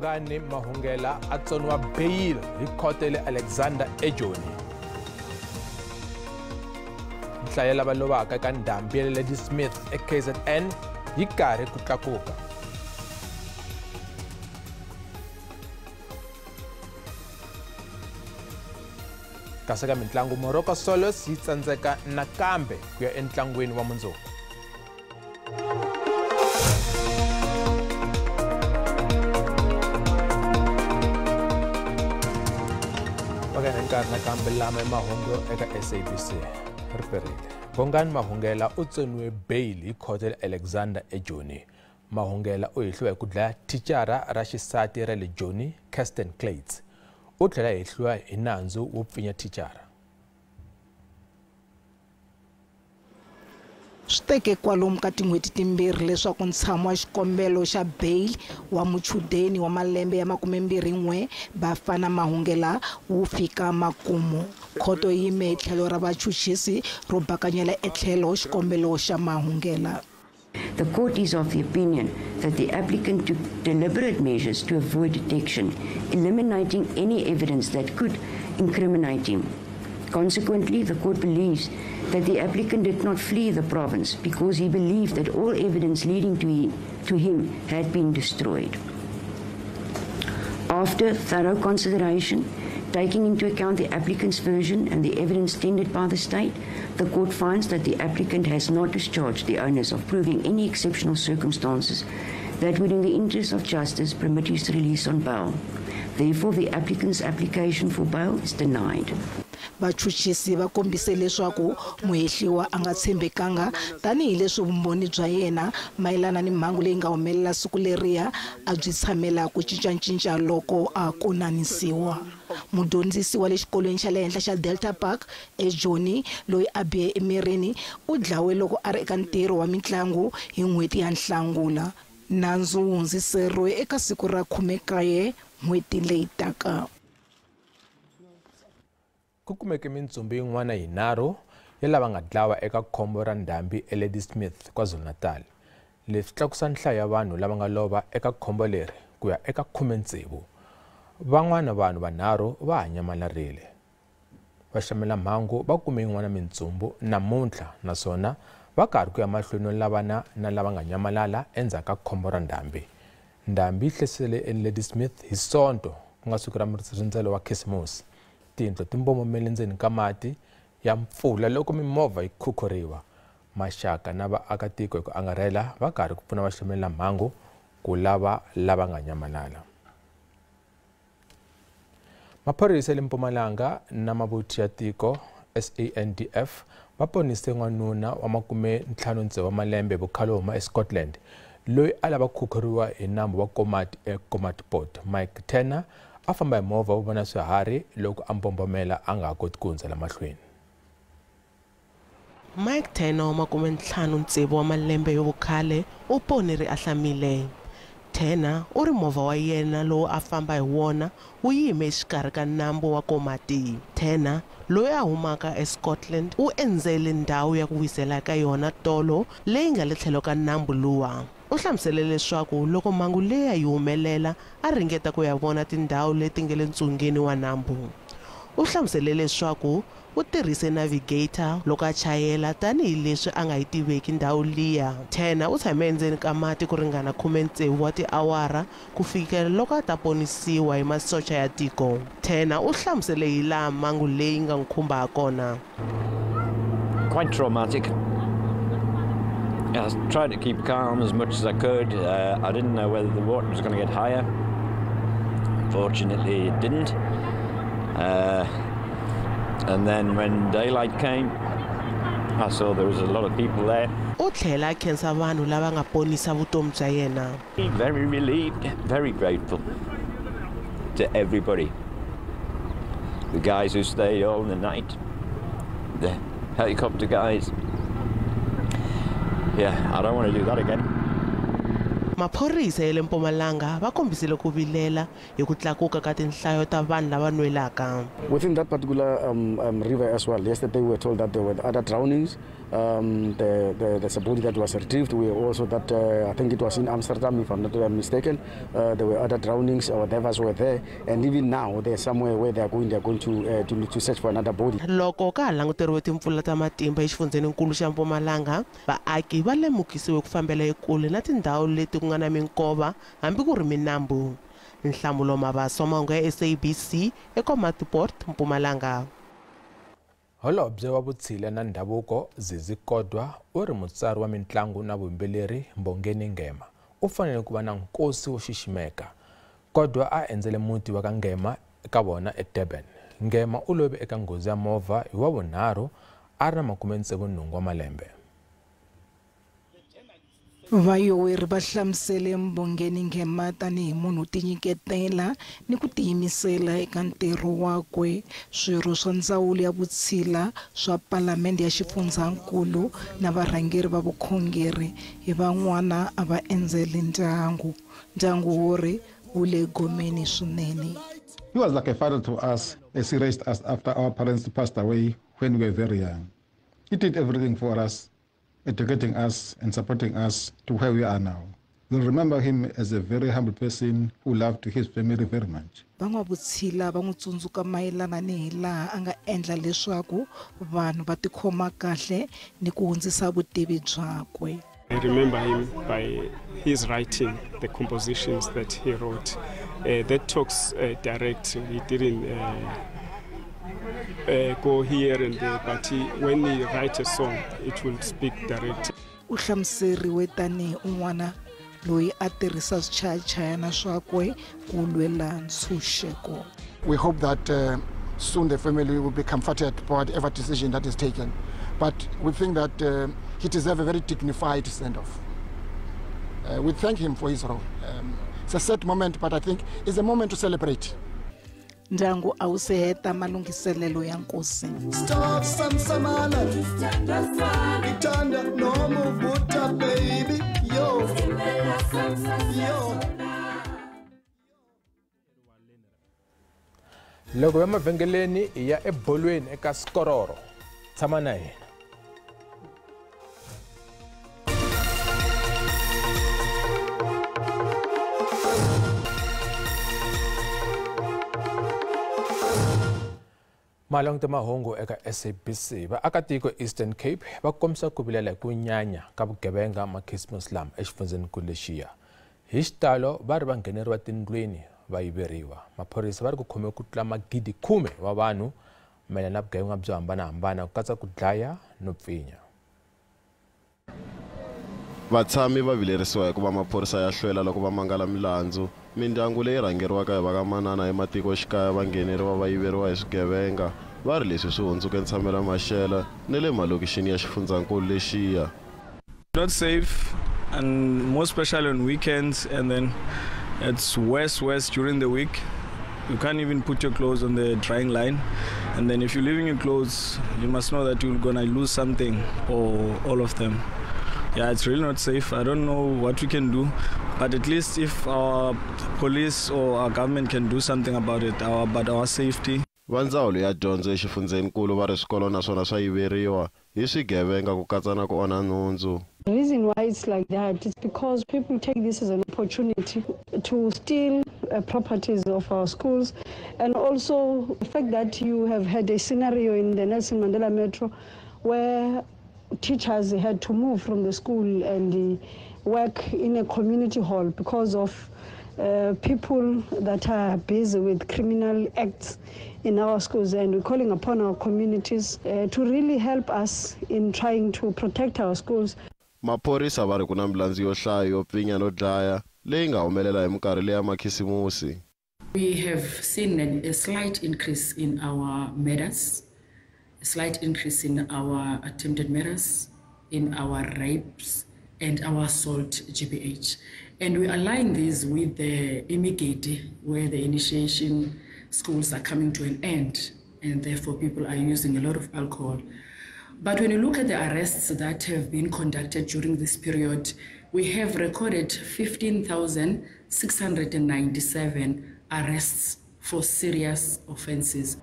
Bongani Mahungela a tsoniwa beyili hi khoto ya le Alexander eJoni. Nhlayo ya lava lovaka eka ndhambi ya le Ladysmith eKZN yi karhi ku tlakuka. Kasi eka mintlangu, Moroka Solos yi tsandzeka nakambe ku ya entlangwini wa mundzuku. Vakana nkarhi nakambe lama mahungu eka SABC riperile. Bongani Mahungela u tsoniwe beyili hi khoto ya le Alexander eJoni. Mahungela u hehliwa hi ku dlaya thicara ra xisati ra le Joni, Kirsten Kluyts. U tlhela a hehliwa hi nandzu wo pfinya thicara. Swi teke kwalomu ka tin'hweti timbirhi leswaku ntshamo wa xikombelo xa bail wa muchudeni wa malembe ya 21 Bafana Mahungela wu fika makumu. Khoto yi yime hi tlhelo ra vachuchisi ro bakanyela etlhelo xikombelo xa Mahungela. The court is of the opinion that the applicant took deliberate measures to avoid detection, eliminating any evidence that could incriminate him. Consequently, the court believes that the applicant did not flee the province because he believed that all evidence leading to him had been destroyed. After thorough consideration, taking into account the applicant's version and the evidence tendered by the state, the court finds that the applicant has not discharged the onus of proving any exceptional circumstances that would, in the interest of justice, permit his release on bail. Therefore, the applicant's application for bail is denied. Vachuchisi va kombise leswaku muhehliwa a nga tshembekanga tanihileswi vumbhoni bya yena mayelana ni mhangu leyi nga humelela siku leriya a byi tshamela ku cincacinca loko a konanisiwa. Mudyondzisi wa le xikolweni xa le henhla xa Delta Park eJoni loyi a bihe emirini u dlawe loko a ri eka ntirho wa mitlangu hi n'hweti ya Nhlangula. Nandzu wu hundziseriwe eka siku ra 19 n'hweti leyi taka. Ku kumeke mintsumbu yin'wana yinharhu ya lava nga dlawa eka khombo ra ndhambi eLadysmith, KwaZulu-Natal. Leswi tlakusa nhlayo ya vanhu lava nga lova eka khombo leri ku ya eka 16. Van'wana vanhu vanharhu va ha nyamalarile. Vahlamulamhangu va kume yin'wana mintsumbu namuntlha naswona va karhi ku ya mahlweni no lavana na lava nga nyamalala endzhaku ka khombo ra ndhambi. Ndhambi yi hlasele eLadysmith hi Sonto, ku nga siku ra rindzelo wa Khisimusi. Tindlu ti mbomomele ndzeni ka mati ya mpfula loko mimovha yi khukhuriwa. Maxaka na vaakatiko hi ku angarhela va karhi ku pfuna vahlamulamhangu ku lava lava nga nyamalala. Maphorisa ya le Mpumalanga na mavuthu ya tiko SANDF va ponise n'wanuna wa 56 wa malembe vukhale huma eScotland loyi a lava khukhuriwa hi nambu wa Komati eKomatipoort. Mike Turner a famba hi movha wo vona swiharhi loko a mbombomela a nga ha koti ku hundzela mahlweni. Mike Turner wa 56 wa malembe yo vukhale u pone ri ahlamile. Turner u ri movha wa yena lowu a famba hi wona wu yime exikarhi ka nambu wa Komati. Turner loyi a humaka eScotland u endzele ndhawu ya ku wisela ka yona tolo leyi nga le tlhelo ka nambu luwa. U hlamusele leswaku loko mhangu leyi yi humelela a ringeta ku ya vona tindhawu leti nga le ntsungeni wa nambu. U hlamusele leswaku u tirhise navigator loko a chayela tanihileswi a nga yi tiveki ndhawu liya. Turner u tshame endzeni ka mati ku ringana 16 wa tiawara ku fikela loko a ta ponisiwa hi masocha ya tiko. Turner u hlamusele hi laha mhangu leyi nga n'wi khumba hakona. Quite traumatic. I tried to keep calm as much as I could. I didn't know whether the water was going to get higher. Fortunately, it didn't. And then when daylight came, I saw there was a lot of people there. U tlhela a khensa vanhu lava nga ponisa vutomi bya yena. Very relieved, very grateful to everybody. The guys who stayed all the night, the helicopter guys. Yeah, I don't want to do that again. Maphorisa ya le Mpumalanga va kombisile ku vilela hi ku tlakuka ka tinhlayo ta vanhu lava nwelaka. Within that particular river as well, yesterday we were told that there were other drownings. There's a body that was retrieved. We also that I think it was in Amsterdam, if I'm not mistaken. There were other drownings. Our divers were there, and even now they're somewhere where they are going. They are going to search for another body. Loko ka ha languteriwe timpfula ta matimba exifundzheninkulu xa Mpumalanga, vaaki va lemukisiwe ku fambela ekule na tindhawu leti ku nga na minkova hambi ku ri minambu. Nhlamulo Mabaso, mahungu ya SABC eKomatipoort, Mpumalanga. Holobye wa vutshila na ndhavuko Zizi Kodwa u ri mutsari wa mintlangu na vuyimbeleri Mbongeni Ngema u fanele ku va na nkosi wo xiximeka. Kodwa a endzele muti wa ka Ngema eka vona eDurban. Ngema u love eka nghozi ya movha hi wa vunharhu a ri na 68 wa malembe. Vayoweri va hlamusele Mbongeni Ngema tanihi munhu tinyiketela ni ku tiyimisela eka ntirho wakwe. Swirho swa ndzawulo ya vutshila swa palamende ya xifundzankulu na varhangeri va vukhongeri hi van'wana a va endzele ndyangu. Ndyangu wu ri wu le gomeni swinene. He was like a father to us as he raised us after our parents passed away when we were very young. He did everything for us, educating us and supporting us to where we are now. We'll remember him as a very humble person who loved his family very much. Van'wavutshila va n'wi tsundzuka mayelana ni hilaha a nga endla leswaku vanhu va tikhoma kahle ni ku hundzisa vutivi byakwe. I remember him by his writing, the compositions that he wrote. That talks direct. He didn't go here and there, but when he writes a song, it will speak direct. U hlamuseriwe tanihi un'wana loyi a tirhisa swichayachayana swakwe ku lwela ntshunxeko. We hope that soon the family will be comforted by whatever decision that is taken. But we think that he deserves a very dignified send-off. We thank him for his role. It's a sad moment, but I think it's a moment to celebrate. Ndyangu a wu se heta malunghiselelo ya nkosi. Stop samsamala ithanda noma uvutha baby yo yo. Loko ya mavhengeleni ya ebolweni eka Skororo. Tshama na hina. Malong mahungu eka SABC vaakatiko Eastern Cape va kombisa ku vilela hi ku nyanya ka vugevenga makhisimusi lama exifundzheninkulu lexiya. Hi xitalo va ri va ngheneriwa tindlwini va yiveriwa. Maphorisa va ri ku khome ku tlula 10,000 wa vanhu mayelana na vugevenga byo hambanahambana ku katsa ku dlaya no pfinya. Vatshami va vilerisiwa hikuva maphorisa ya hlwela loko va mangala milandzu. Mindyangu leyi rhangeriwaka hi vakamanana ematikoxikaya va ngheneriwa va yiveriwa hi swigevenga. Va ri leswi swi hundzuke ntshamela maxela na le malokixini ya xifundzankulu lexiya. Not safe, and more especially on weekends, and then it's worse during the week. You can't even put your clothes on the drying line, and then if you're leaving your clothes, you must know that you're gonna lose something or all of them. Yeah, it's really not safe. I don't know what we can do, but at least if our police or our government can do something about it, about our safety. Va ndzawulo ya dyondzo exifundzheninkulu va ri swikolo naswona swa yiveriwa hi swigevenga ku katsa na ku onha nhundzu. The reason why it's like that is because people take this as an opportunity to steal properties of our schools, and also the fact that you have had a scenario in the Nelson Mandela Metro where teachers had to move from the school and work in a community hall because of people that are busy with criminal acts in our schools, and we're calling upon our communities to really help us in trying to protect our schools. Maphorisa va ri ku na milandzu yo hlaya yo pfinya no dlaya leyi nga humelela hi minkarhi leya makhisimusi. We have seen a slight increase in our murders, a slight increase in our attempted murders, in our rapes, and our assault GBH. And we align these with the Imigedi, where the initiation schools are coming to an end, and therefore people are using a lot of alcohol. But when you look at the arrests that have been conducted during this period, we have recorded 15,697 arrests for serious offenses.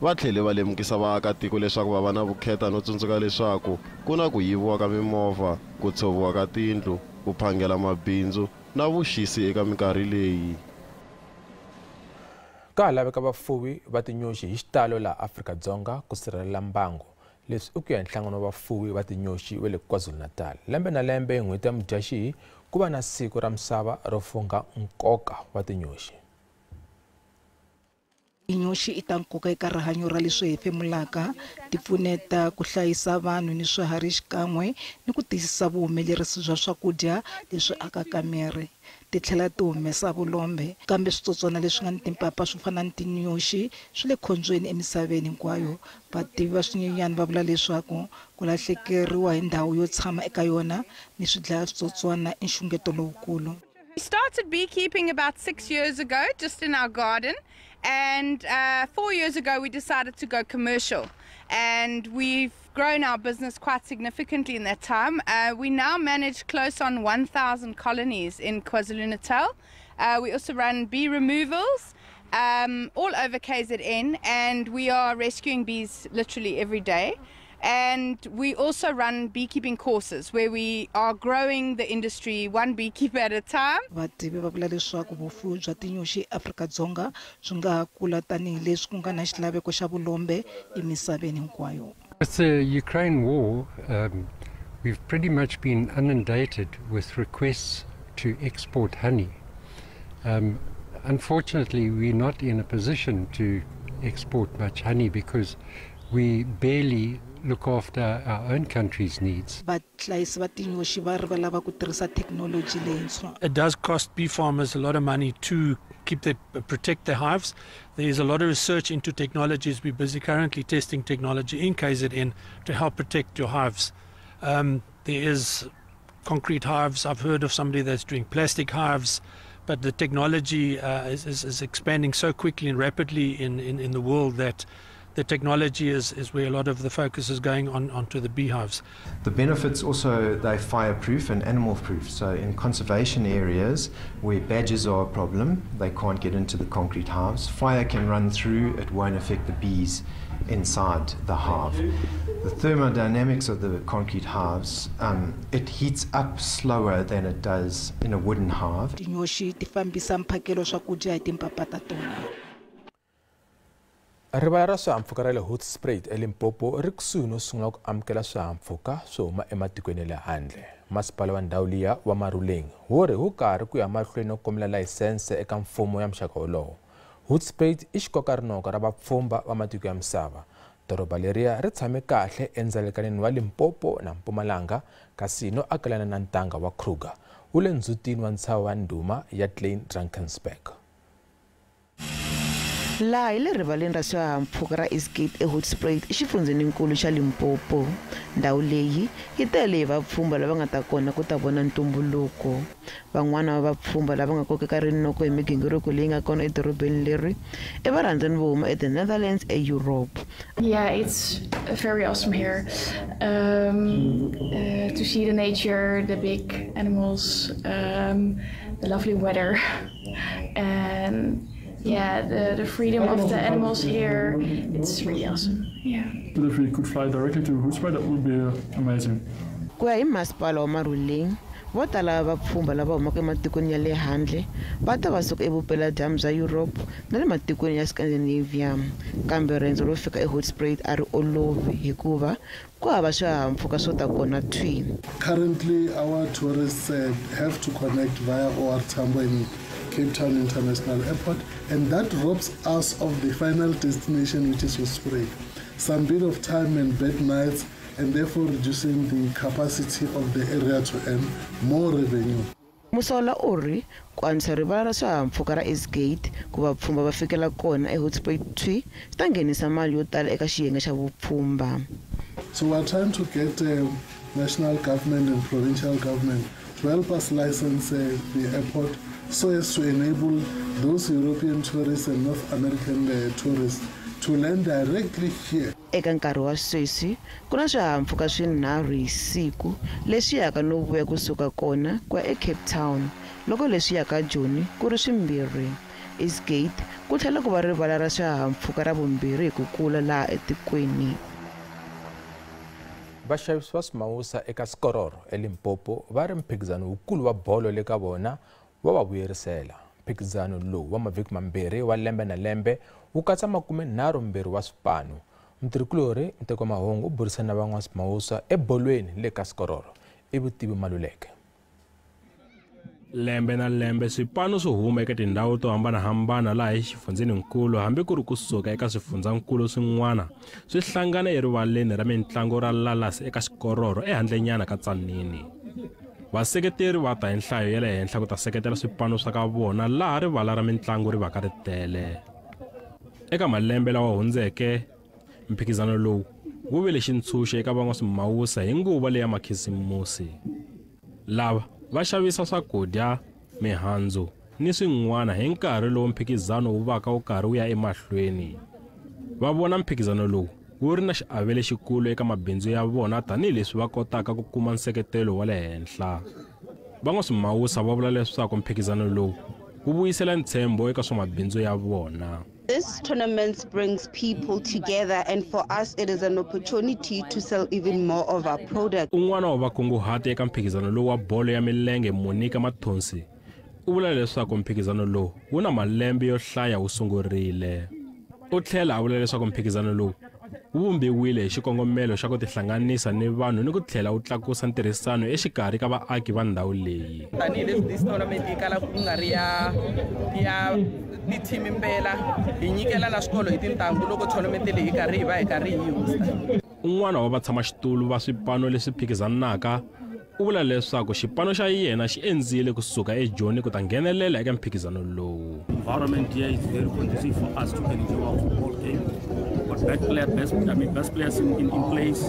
Va tlhele va lemukisa vaakatiko leswaku va va na vukheta no tsundzuka leswaku ku na ku yiviwa ka mimovha, ku tshoviwa ka tindlu, ku phangela mabindzu na vuxisi eka minkarhi leyi. Ka ha laveka vafuwi va tinyoxi hi xitalo laha Afrika-Dzonga ku sirhelela mbango. Leswi i ku ya hi nhlangano wa vafuwi va tinyoxi wa le KwaZulu-Natal. Lembe na lembe hi n'hweti ya Mudyaxihi ku va na siku ra misava ro fungha nkoka wa tinyoxi. Tinyoxi i ta nkoka eka rihanyo ra leswi hefemulaka, ti pfuneta ku hlayisa vanhu ni swiharhi xikan'we ni ku tiyisisa vuhumelerisi bya swakudya leswi akaka miri. Ti tlhela ti humesa vulombe, kambe switsotswana leswi nga ni timpapa swo fana ni tinyoxi swi le khombyeni emisaveni hinkwayo. Vativi va swinyenyani va vula leswaku ku lahlekeriwa hi ndhawu yo tshama eka yona ni swidlaya switsotswana i nxungeto lowukulu. We started beekeeping about 6 years ago, just in our garden, and 4 years ago we decided to go commercial, and we've grown our business quite significantly in that time. We now manage close on 1,000 colonies in KwaZulu-Natal. We also run bee removals all over KZN, and we are rescuing bees literally every day. And we also run beekeeping courses where we are growing the industry one beekeeper at a time. Vativi va vula leswaku vufuwi bya tinyoxi eAfrika-Dzonga byi nga ha kula tanihileswi ku nga na xilaveko xa vulombe emisaveni hinkwayo. With the Ukraine war, we've pretty much been inundated with requests to export honey. Unfortunately, we're not in a position to export much honey because we barely look after our own country's needs. Vahlayisi va tinyoxi va ri va lava ku tirhisa thekinoloji leyintshwa. It does cost bee farmers a lot of money to protect their hives. There is a lot of research into technologies. We're busy currently testing technology in KZN to help protect your hives. There is concrete hives. I've heard of somebody that's doing plastic hives, but the technology is expanding so quickly and rapidly in the world that the technology is where a lot of the focus is going on onto the beehives. The benefits also, they're fireproof and animal-proof. So in conservation areas where badgers are a problem, they can't get into the concrete hives. Fire can run through, it won't affect the bees inside the hive. The thermodynamics of the concrete hives, it heats up slower than it does in a wooden hive. Tinyoxi ti fambisa mphakelo swakudya hi timpapa ta tona. Rivala ra swihahampfhuka ra le Hoedspruit eLimpopo ri kusuhi no sungula ku amukela swihahampfhuka swo huma ematikweni ya le handle. Masipala wa ndhawu liya wa Maruleng wu ri wu karhi ku ya mahlweni no kombela layisense eka mfumo ya muxaka wolowo. Hoedspruit i xikokarinoko ra vapfhumba va matiko ya misava. Doroba leriya ri tshame kahle endzalekaneni wa Limpopo na Mpumalanga kasi no akelana na ntanga wa Kruger wu le ndzhutini wa ntshava wa ndhuma ya Klein Drakensberg. Laha hi le rivaleni ra swihahampfhuka ra Eastgate eHoedspruit exifundzheninkulu xa Limpopo. Ndhawu leyi yi tele hi vapfhumba lava nga ta kona ku ta vona ntumbuluko. Van'wana va vapfhumba lava nga kokeka rinoko hi migingiriko leyi nga kona edorobeni leri i varhandzani vo huma eThe Netherlands eEurope. Yeah, it's very awesome here. To see the nature, the big animals, the lovely weather, and yeah, the freedom of the animals here, it's really awesome. Yeah. But if we could fly directly to Hoedspruit, that would be amazing. Ku ya hi masipala wa Maruleng, vo tala va vapfhumba lava humaka ematikweni ya le handle va ta va suka evupeladyambu bya Europe na le matikweni ya Scandinavia. Kambe rendzo ro fika eHoedspruit a ri olovi hikuva ku hava swihahampfhuka swo ta kona thwi. Currently, our tourists have to connect via OR Tambo in Cape Town International Airport, and that robs us of the final destination, which is Hoedspruit. Some bit of time and bad nights, and therefore reducing the capacity of the area to earn more revenue. Musola u ri ku antswisa rivala ra swihahampfhuka ra Eastgate ku vapfhumba va fikela kona eHoedspruit thwi swi ta nghenisa mali yo tala eka xiyenge xa vupfhumba. So we are trying to get national government and provincial government to help us license the airport so as to enable those European tourists and North American tourists to land directly here. Eka nkarhi wa sweswi ku na swihahampfhuka swinharhu hi siku leswi yaka no vuya kusuka kona ku ya eCape Town, loko leswi yaka Joni ku ri swimbirhi. Eastgate ku tlhela ku va rivala ra swihahampfhuka ra vumbirhi hi ku kula laha etikweni. Vaxavisi va swimawusa eka Skororo eLimpopo va ri mphikizano wukulu wa bolo le ka vona wa va vuyerisela. Mphikizano lowu wa mavhiki mambirhi wa lembe na lembe wu katsa 32 wa swipano. Mutirhikulorhi Nteko Mahungu u burisana na van'waswimawusa ebolweni le ka Skororo. I Vutivi Maluleke. Lembe na lembe swipano swo huma eka tindhawu to hambanahambana laha exifundzeninkulu hambi ku ri kusuka eka swifundzankulu swin'wana swi hlangana erivaleni ra mintlangu ra Lalas eka Xikororo ehandlenyana ka Tzaneen. Vaseketeri va ta hi nhlayo ya le henhla ku ta seketela swipano swa ka vona laha rivala ra mintlangu ri vaka ri tele. Eka malembe lawa hundzeke, mphikizano lowu wu vile xintshunxo eka van'waswimawusa hi nguva leya makhisimusi. Lava va xavisa swakudya, mihandzu ni swin'wana hi nkarhi lowu mphikizano wu vaka wu karhi wu ya emahlweni. Va vona mphikizano lowu wu ri na xiave lexikulu eka mabindzu ya vona tanihileswi va kotaka ku kuma nseketelo wa le henhla. Van'waswimawusa va vula leswaku mphikizano lowu wu vuyisela ntshembo eka swa mabindzu ya vona. This tournament brings people together, and for us it is an opportunity to sell even more of our products. Un'wana wa vakunguhati eka mphikizano lowu wa bolo ya milenge, Monica Mathonsi, u vula leswaku mphikizano lowu wu na malembe yo hlaya wu sungurile. U tlhela a vula leswaku mphikizano lowu wu vumbiwile hi xikongomelo xa ku tihlanganisa ni vanhu ni ku tlhela wu tlakusa ntirhisano exikarhi ka vaaki va ndhawu leyi. Tanihileswi this tournament yi kalaka ku nga ri ya ti-team impela, hi nyikela na swikolo hi tintangu loko tournament leyi hi karhi hi va hi karhi hi hosta. Un'wana wa vatshamaxitulu va swipano leswi phikizanaka u vula leswaku xipano xa yena xi endzile kusuka eJoni ku ta nghenelela eka mphikizano lowu. Environment here is very conducive for us to enjoy our football game. But best players in place.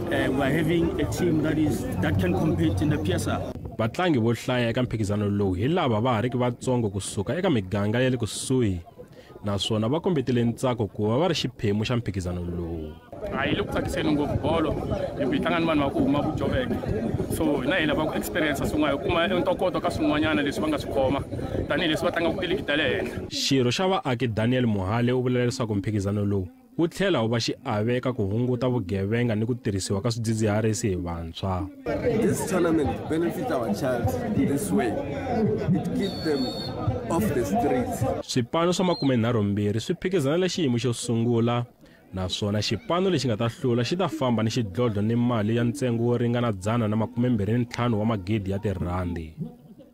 We are having a team that can compete in the PSL. Vatlangi vo hlaya eka mphikizano lowu hi lava va ha riki vatsongo kusuka eka miganga ya le kusuhi, naswona va kombetele ntsako ku va va ri xiphemu xa mphikizano lowu. A yi le ku tsakiseni ngopfu bolo hi ku yi tlanga ni vanhu va ku huma vujoveke, so hina hi lava ku experience swin'wana, hi kuma ntokoto ka swin'wanyana leswi va nga swi khoma tanihileswi va tlangaka tiligi ta le henhla. Xirho xa vaaki Daniel Mohale u vula leswaku mphikizano lowu wu tlhela wu va xiave eka ku hunguta vugevenga ni ku tirhisiwa ka swidzidziharisi hi vantshwa. This tournament benefits our child in this way. It keeps them off the streets. Swipano swa 32 swi phikizana le xiyimo xo sungula, naswona xipano lexi nga ta hlula xi ta famba ni xidlodlo ni mali ya ntsengo wo ringana 125 wa magidi ya tirhandi.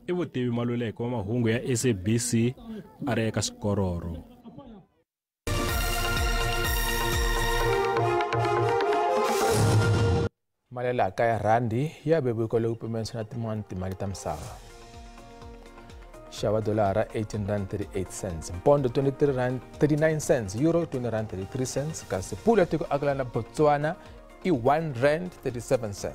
I Vutivi Maluleke wa mahungu ya SABC a ri eka Skororo. Mali ya laha kaya rhandi ya vevuka loko pimanisiwa na tin'wana timali ta misava. Xava dolara R18.38, pondo R23.39, euro R20.33, kasi pula tiko akelana Botswana i R1.37.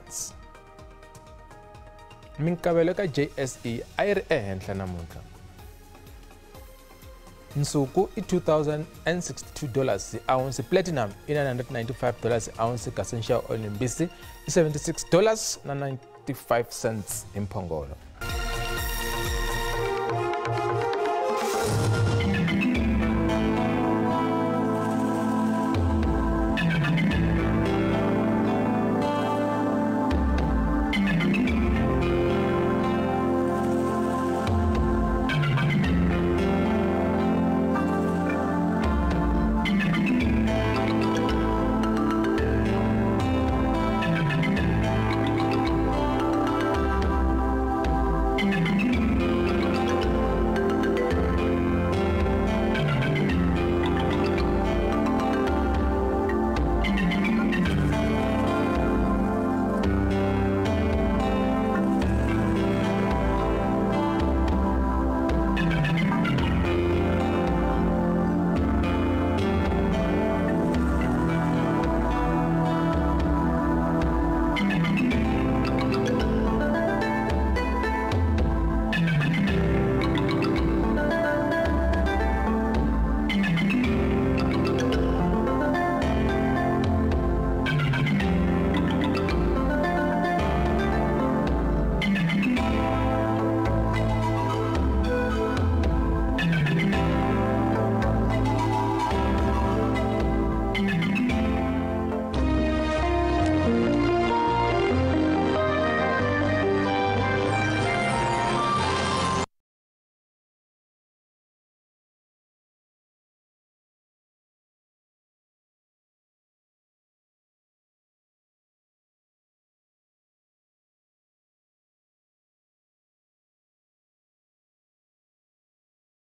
Minkavelo ka JSE a yi ri ehenhla namuntlha. Nsuku i $2,062 hi ounce, platinum i $995 hi ounce, kasi nxavo olimbisi i $76.95 hi mphongolo.